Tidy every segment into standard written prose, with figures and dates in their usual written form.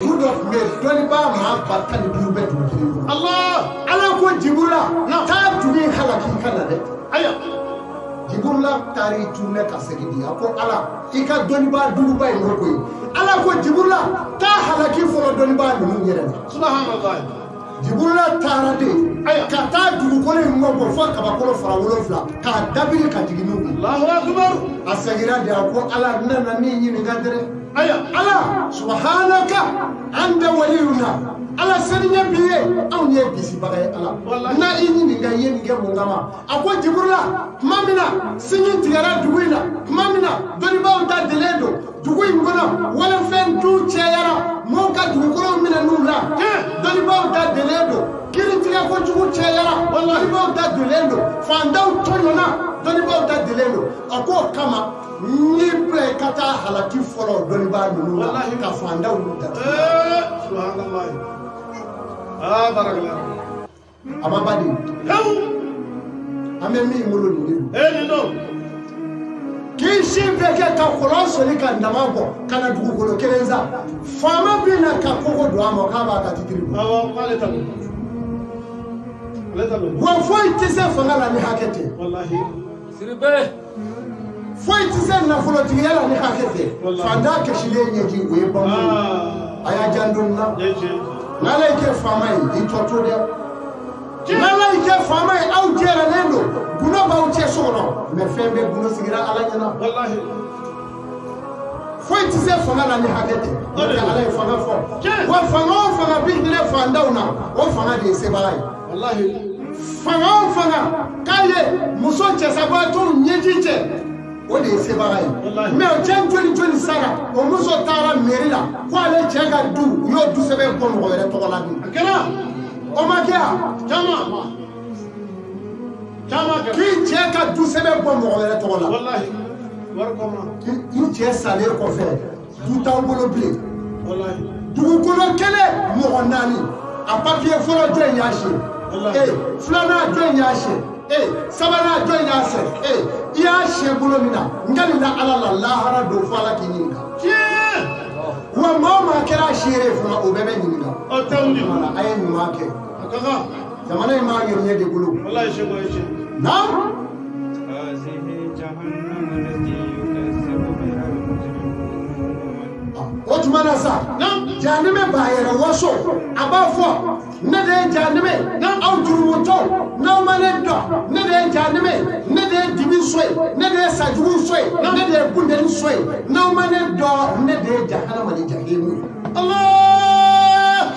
Dugu dɔ tun bɛ yen dɔnnibaa maa 15 bɛ dugu kelen kɔnɔ. Allah. Ala ko Jiburila taa dugu in halaki i ka na dɛ. Ayiwa. Jiburila taara i tunɛ ka segin di a ko Ala i ka dɔnnibaa duguba in ko koyi. Ala ko Jiburila taa halaki fɔlɔ dɔnnibaa ninnu yɛrɛ la. Subhanallah. Jiburila taara de ka taa dugukolo in mɔ bɔ fo kabakolo fara 7 k'a dabiri ka jigin n'u ye. Allahu akbar. A seginna de a ko Ala n nana min ɲininka dɛrɛ. Ayiwa. Ala subhanaka anta waliyuna. Ala saniya b'i ye anw ye bisibaga ye Ala. Walahi. Na i ɲininka i ye nin kɛ mun kama? A ko Jiburila tuma min na sinji tigɛra dugu in na tuma min na dɔnnibaaw da delen don dugu in kɔnɔ walifɛn du cayara mɔɔw ka dugukolow minɛ n'u la dɔnnibaaw da delen don kiiritigɛ kojugu cayara dɔnnibaaw da delen don fantanw tɔɲɔna dɔnnibaaw da delen don a k'o kama n y'i bila i ka taa halaki fɔlɔ dɔnnibaa ninnu la Walahi. ka fantanw n'u datugu. Subhanallah. Ah, barakallah. A ma ba de Hewu. an bɛ min bolo nin de don. Eh, nin don. K'i si bɛɛ kɛ ka kɔlɔn soli ka nama bɔ ka na dugukolo kelen sa faama bɛ na ka koko don a ma k'a b'a ka titiri bɔ. Awɔ, k'ale ta don. Ale ta don. Wa foyi tɛ se fanga la ni hakɛ tɛ. Wallahi. Siribe. Foyi tɛ se nafolotigiya la ni hakɛ tɛ. Walahi. Fantan kɛsilen ɲɛji o ye bamu ye. Ah. A y'a janto nin na. Ye tiɲɛ. N'Ala y'i kɛ faama ye i tɔ to dɛ. N'Ala y'i kɛ faama ye aw jɛrɛlen don gundo b'aw cɛ so kɔnɔ mɛ fɛn bɛɛ gundo sigira Ala ɲɛna. Wallahi. Foyi tɛ se fanga la ni hakɛ tɛ. O de don. Ala ye fanga fɔ. Tiɲɛ. Wa fanga o fanga bi hinɛ fantanw na o fanga de ye sebaga ye. Wallahi. Fanga o fanga k'a ye muso cɛsabaatɔw ɲɛji cɛ o de ye sebaga ye. Walahi. Mɛ o cɛ joli joli sara o muso taara mairie la ko ale cɛ ka du u y'o du sɛbɛn bɔ mɔgɔ wɛrɛ tɔgɔ la dun. A kɛra. O ma kɛ wa? Caman. Caman kɛra. K'i cɛ ka du sɛbɛn bɔ mɔgɔ wɛrɛ tɔgɔ la. Wallahi. Wari kɔma. I cɛ salen kɔfɛ du t'aw bolo bilen. Wallahi. Dugukolo kelen mɔgɔ 4 a papiye fɔlɔ jɔn y'a siɲɛ? Walahi. Filanan jɔn y'a siɲɛ? Sabanan jɔn y'a siɲɛ? I y'a siɲɛ bolo min na n ka nin da Ala la lahara don fo Ala k'i ɲininka. Tiɲɛ. Wa maa o maa kɛra seere ye fana o bɛɛ bɛ ɲininka. O tɛ wuli. Wala a ye ɲuman kɛ. A ka kan. Jamana in m'a yɛrɛ de bolo. Wallahi seko ye tiɲɛ. Naam. هذه جهنم التي يكذب بها المجرمون. O tuma na sa jahanɛmɛ b'a yɛrɛ waso a b'a fɔ ne de ye jahanɛmɛ aw jurumutɔw n'aw ma ne dɔn ne de ye jahanɛmɛ ne de ye dibi so ye ne de ye sajugu so ye ne de ye bundeni so ye n'aw ma ne dɔn ne de ye jahanama ni jahimu ye. Allah.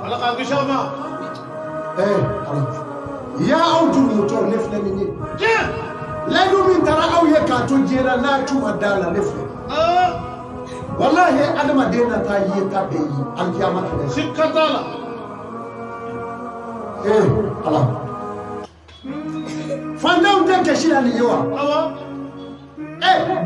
Ala k'an kisi a ma. Ala ya aw jurumutɔw ne filɛ nin ye Tiɲɛ. layidu min taara aw ye k'a to diɲɛ na n'a cu ma da la ne filɛ. Ah. Walahi adamaden na taa ye ta bɛɛ ye alikiyama kɛnɛ. Sikka t'a la. Ala fantanw tɛ kɛsi la nin ye wa? Awɔ.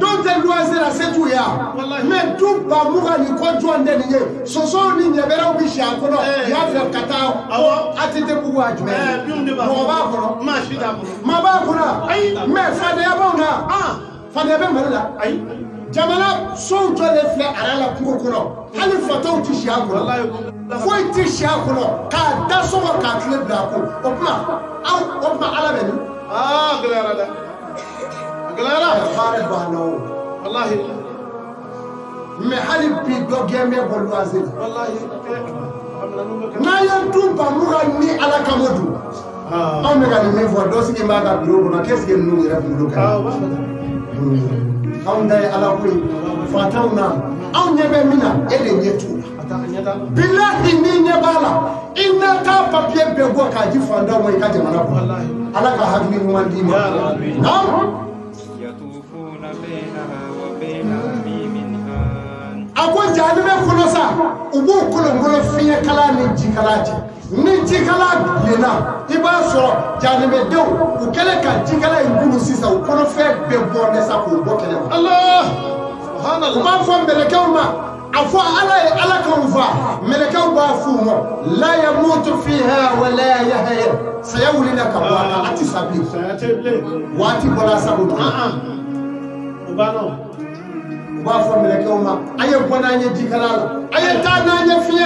Dɔw tɛ luwanse la se t'u ye wa? Walahi. Mɛ du 20 ni kɔ jɔn tɛ nin ye sosow ni ɲɛbɛrɛw bi si a kɔnɔ y'a fɛ ka taa Awɔ. ATT bugu a jumɛn Binw de b'a mɔgɔ b'a kɔnɔ Maa si t'a kɔnɔ. maa b'a kɔnɔ Ayi. mɛ fantanya b'anw na Ah. fantanya bɛ Mali la Ayi. jamana sow jɔlen filɛ ara la kungo kɔnɔ hali fatɔw tɛ si a kɔnɔ Walahi. foyi tɛ si a kɔnɔ k'a da sɔgɔ k'a tile bila a kun o tuma aw o tuma Ala bɛ min? Ah, a gɛlɛyara dɛ. A gɛlɛyara. Baara banna o Wallahi. mɛ hali bi dɔ gɛn bɛ bɔ luwanse la Wallahi. A minɛ n'u bɛ kɛ. n'a ye du 20 ni Ala kama dun Ah. anw bɛ ka nin min fɔ dɔ sigi b'a ka biro kɔnɔ qu'est-ce que ninnu yɛrɛ kunkolo ka Ah, ɲi o b'a fɔ dɛ. Anw ta ye Ala ko ye fatanw na anw ɲɛ bɛ min na e de ɲɛ t'o la. A t'a a ɲɛ t'a la. Bilahi n'i ɲɛ b'a la i na taa papiye bɛɛ bɔ k'a di fantanw ma i ka jamana kɔnɔ. Walahi. Ala ka hakili ɲuman d'i ma. Ya Rabbi. Naam. يطوفون بينها وبين حميم آن. A ko jahanɛmɛ kɔnɔ sa u b'u kolonkolon fiɲɛkala ni jikala cɛ ni jikala bilenna i b'a sɔrɔ jahanɛmɛdenw u kɛlen ka jikala in kunu sisan u kɔnɔfɛn bɛɛ bɔ bɛ sa k'o bɔ kɛnɛ ma. Allah. U Subhanallah. b'a fɔ mɛlɛkɛw ma a fɔ Ala ye Ala k'anw fa mɛlɛkɛw b'a f'u ma la yamutu fiha wa la yahya saya wulila ka bɔ a kan a ti sa bilen Saya tɛ bilen. waati bɔra sabu Ah ah. O banna o. U b'a fɔ mɛlɛkɛw ma a ye bɔ n'an ye jikala la a ye taa n'an ye fiɲɛ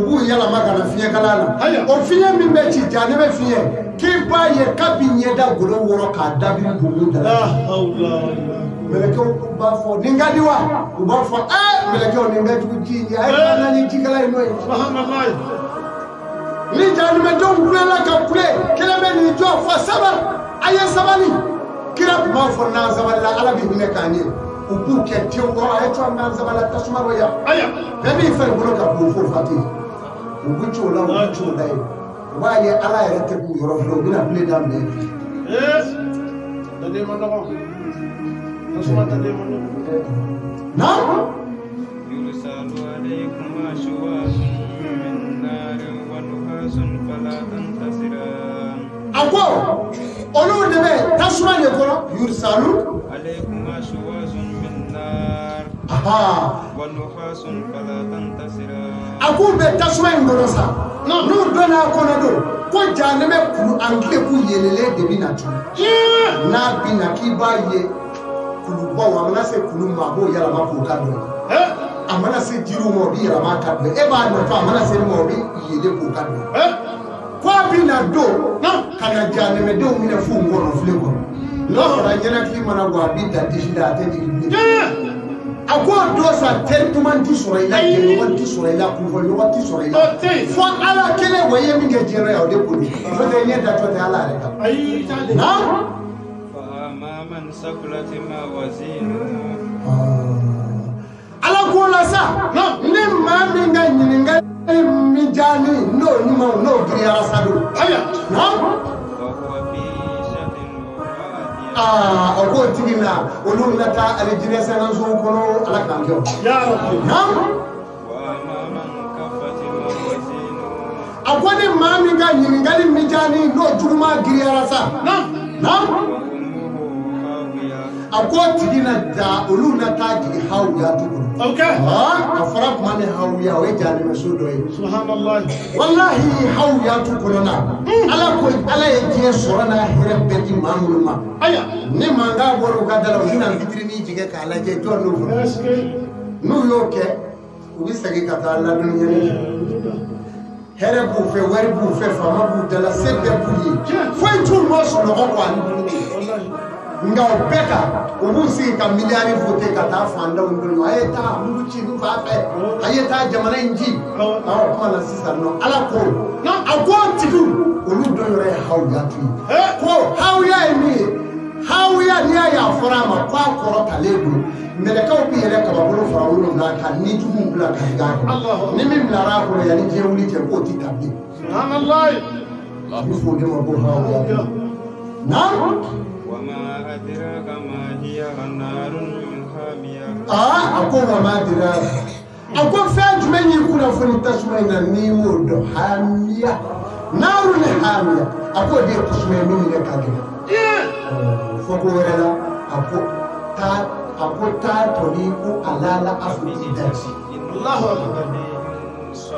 u b'u yɛlɛma ka na fiɲɛkala la o fiɲɛ min bɛ ci jahanama fiɲɛ k'i b'a ye kabi ɲɛda golo wɔrɔ k'a dabiri bugun da la mɛlɛkɛw b'a fɔ nin ka di wa u b'a fɔ ɛɛ mɛlɛkɛw nin ka jugu ji in ye a ye taa na ni jikala in nɔ ye ni jahanamadenw kulela ka kule kelen bɛ n'i jɔ fɔ sabali a ye sabali kira tun b'a fɔ n'an sabalila ala bɛ hinɛ k'an ye u b'u kɛ tewu kɔrɔ a ye tɔn n'an sabalila tasuma dɔ yan bɛɛ b'i farikolo ka bon fo fa tɛ yen u bɛ ci o la u bɛ ci o la yen u b'a ye ala yɛrɛ tɛ k'u yɔrɔ filɛ u bɛna bile daminɛ bi. Naam. A ko olu de bɛ tasuma de kɔnɔ yurisalu. A k'u bɛ tasuma in kɔnɔ sa n'u donna a kɔnɔ don ko jahanama kulu an tileku yɛlɛlen de bɛ na tun n'a bɛ na k'i b'a ye kulubaw a mana se kulu ma a b'o yɛlɛma k'o ka dɔ ye a mana se jiriw ma o bɛ yɛlɛma ka dɔ ye e b'a nɔfɛ a mana se ma o bɛ yɛlɛ k'o ka dɔ ye ko a bɛ na don ka na jahanamadenw minɛ f'u ngɔnɔ filen kɔnɔ n'a fɔra ɲɛnakili mana bɔ a bɛ da disi la a tɛ jigin bilen. A ko dɔ sa teri duman ti sɔrɔ i la jɛɲɔgɔn ti sɔrɔ i la kunfɔɲɔgɔn ti sɔrɔ i la fo ala kelen wa i ye min kɛ diɲɛ na yan o de ko don n'o tɛ ɲɛ datɔ tɛ ala yɛrɛ kan. Ala k'o la sa ni maa min ka ɲininkali min diya ni n'o ɲuman n'o giriyara sa don. Aa o k'o tigi na olu na taa alijinɛ sangaso kɔnɔ ala k'an kɛ o. A ko ni maa min ka ɲininkali min diya ni n'o juguman giriyara sa. A k'o tigi na taa olu na taa jigin hawuya du kɔnɔ. A fɔra tuma min hawuya o ye jahanamaso dɔ ye. Walahi hawuya du kɔnɔna ala ko ala ye diɲɛ sɔrɔ n'a hɛrɛ bɛɛ di maa minnu ma. Ni mankan bɔra u ka da la u bɛna fitinin jigin k'a lajɛ jɔn n'o fɔlɔ. N'u y'o kɛ u bɛ segin ka taa ladonni ɲini. Hɛrɛ b'u fɛ wari b'u fɛ faama b'u da la se bɛɛ b'u ye foyi t'u ma sunɔgɔ kɔ ani dumuni. Nka o bɛɛ kan u b'u sigi ka miliyari vote ka taa fandanw dɔn a ye taa mugu ci n fa fɛ a ye taa jamana in ci awɔ kuma na sisan nɔ ala ko a ko tigiw olu dɔ yɔrɔ ye hawuya tu ye ko hawuya ye min ye hawuya n'i y'a ye a fɔra a ma ko a kɔrɔtalen don mɛlɛkɛw bɛ yɛlɛ kabakolo fara wolonwula kan ni juguw bila ka jigin a kɔnɔ ni min bilara a kɔnɔ yanni diɲɛ wuli cɛ k'o ti ta bilen a bɛ fɔ o de ma ko hawuya naam. A ko wa ma adraka a ko fɛn jumɛn y'i kunnafoni tasuma in na n'i m'o dɔn hamiya naarun hamiya a k'o de ye tasuma ye min minɛ ka gɛlɛn fɔ ko wɛrɛ la a ko taa tɔli ko alala afu daji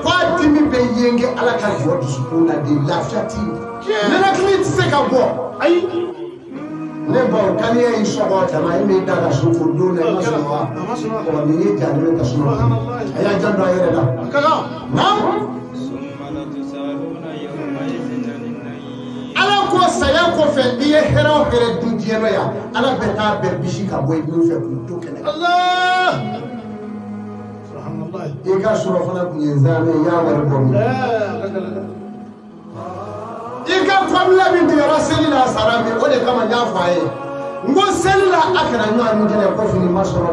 ko a dimi bɛ yenge ala ka jɔ dusukun na de lafiya ti nɛnɛkili tɛ se ka bɔ ayi. Ne baw kaliya y'i sɔgɔ dama e m'i da ka so ko don na i ma sɔn wa ɔ nin ye jahanama tasuma a y'a janto a yɛrɛ la. Naam. Ala ko saya kɔfɛ i ye hɛrɛ o hɛrɛ dun diɲɛ na yan ala bɛ taa bɛɛ bisi ka bɔ i nun fɛ k'u to kɛnɛ kan. I ka sɔrɔ fana tun ye nzamɛ i y'a wari bɔ min. I ka kɔmila min tigɛra seli la sara min o de kama n y'a fɔ a ye n ko seli la a kana ɲɔgɔn min kɛnɛ ko fini ma sɔrɔ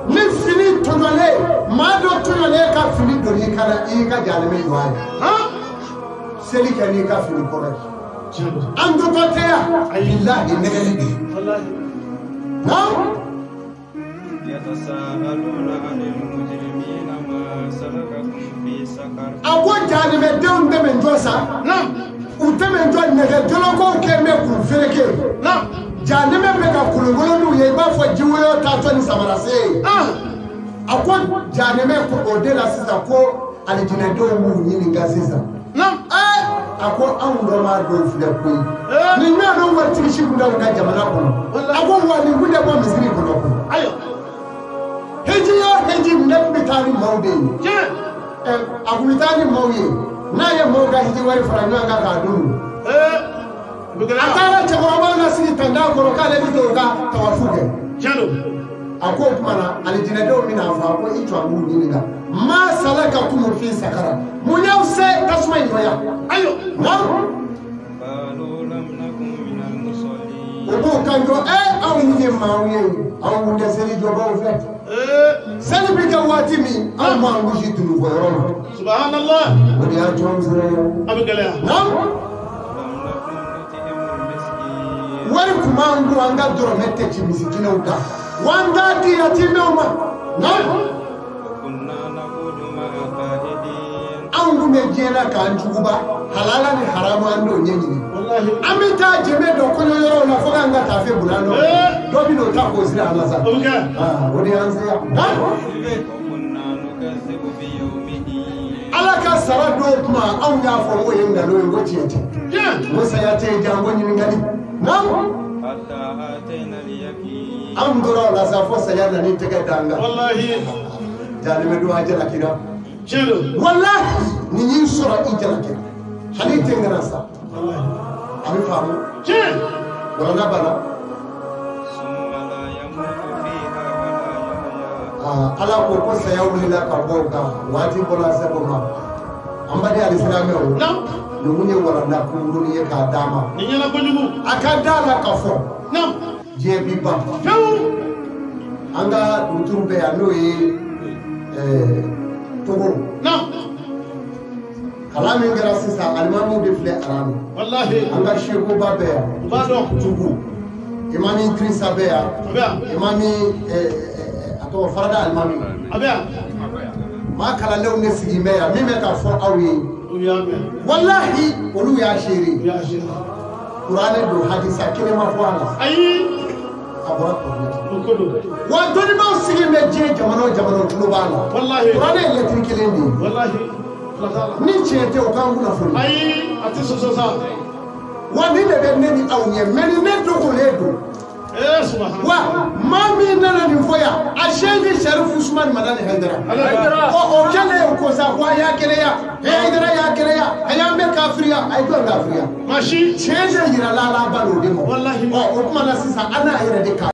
ni fini tɔɲɔlen maa dɔ tɔɲɔlen ka fini don i kan na i y'i ka jahanama jɔ a ye seli kɛ n'i ka fini kɔrɔ ye an dɔtɔ tɛ yan bilahi nɛgɛli de naam. A ko jahanamadenw tɛmɛ jɔ sa u tɛmɛ jɔ nɛgɛ jɔlɔkɔw kɛ bɛ k'u fereke jahanama bɛ ka kolonkolon n'u ye i b'a fɔ jiwoyo taatɔ ni samarase ye a ko jahanama o de la sisan ko alijinɛdenw b'u ɲininka sisan a ko anw dɔ m'a dɔw filɛ koyi nin ɲɔgɔn dɔw waritigi si kun t'anw ka jamana kɔnɔ a ko wa nin kun tɛ bɔ misiri kɔnɔ koyi. Hiji o hiji ne tun bɛ taa ni maaw de ye. A kun bɛ taa ni maaw ye n'a ye maaw ka hiji wari fara ɲɔgɔn kan k'a dun. A taara cɛkɔrɔbaw lasigi tanda kɔrɔ k'ale bɛ t'o ka tawafu kɛ. A ko o tuma na alijinɛdenw bɛna fɔ a ko i jɔ an b'u ɲininka ma salakakum fi sakara mun y'aw se tasuma in nɔ yan. Ayiwa naamu. O b'o kan jɔ anw ye maaw ye anw kun tɛ seli jɔbaw fɛ. Seli bɛ kɛ waati min anw b'an gosi tunufɔ yɔrɔ la. Subhanallah. O de y'a to an sera yan. A bɛ gɛlɛya. Naamu. Wari kun b'an kun an ka dɔrɔmɛ tɛ ci misikinɛw da. Wa an t'a di yatimɛw ma. Naamu. Anw kun bɛ diɲɛ na k'an juguba halala ni haramu an t'o ɲɛɲini. An bɛ taa jɛmɛ dɔ kɔɲɔyɔrɔw la fo k'an ka taafe bila an nɔ. Dɔ bɛ n'o ta k'o siri an la sa. O de y'an se yan. Ala ka sara dɔw kuma anw y'a fɔ n ko ye nkalon ye n ko tiɲɛ tɛ. N ko saya tɛ yen jan ko ɲininkali. Anw tora o la sa fo saya nan'i tɛgɛ da an kan. Jalimɛ don a jalakira. Walahi nin y'i sɔrɔ i jalakira. Hali i tɛ n kana sa. A bɛ faamu. Walanda banna. Ala ko ko saya wulila ka bɔ o kan waati bɔra sɛbɛn ma. An baden alisilamɛw. Nin kun ye walanda kunkurunin ye k'a d'a ma. A ka d'a la k'a fɔ. Diɲɛ bi ban. An ka dugutigiw bɛ yan n'o ye Togo. Kalan min kɛra sisan alimamiw de filɛ aran na. An ka sekuba bɛ yan. Tugu. Imami Idrissa bɛ yan. Imami a tɔgɔ Farada alimami. Maa kalanlenw de sigilen bɛ yan min bɛ ka fɔ aw ye. Walahi olu y'a seere. Kuranɛ don hadisa kelen ma fɔ a la. A bɔra kuranɛ kɔnɔ. Wa dɔnnibaaw sigilen bɛ diɲɛ jamana o jamana o tulo b'a la. Kuranɛ ye lɛtiri kelen de ye. Ni tiɲɛ tɛ o k'an kunnafoni. Ayi a tɛ sɔsɔ sa. Wa nin de bɛ ne ni aw ɲɛ mɛ ni ne dogolen don. Wa maa min nana nin fɔ yan a seji Sarifu Usumani Madani Hayidara. Ɔ o kɛlen ko sa ko a y'a kɛnɛya Hayidara y'a kɛnɛya a y'an bɛɛ kafiriya a ye jɔn kafiriya. Maa si. Tiɲɛ de yirala Ala ba n'o de ma. Walahi. Ɔ o tuma na sisan an n'a yɛrɛ de kan.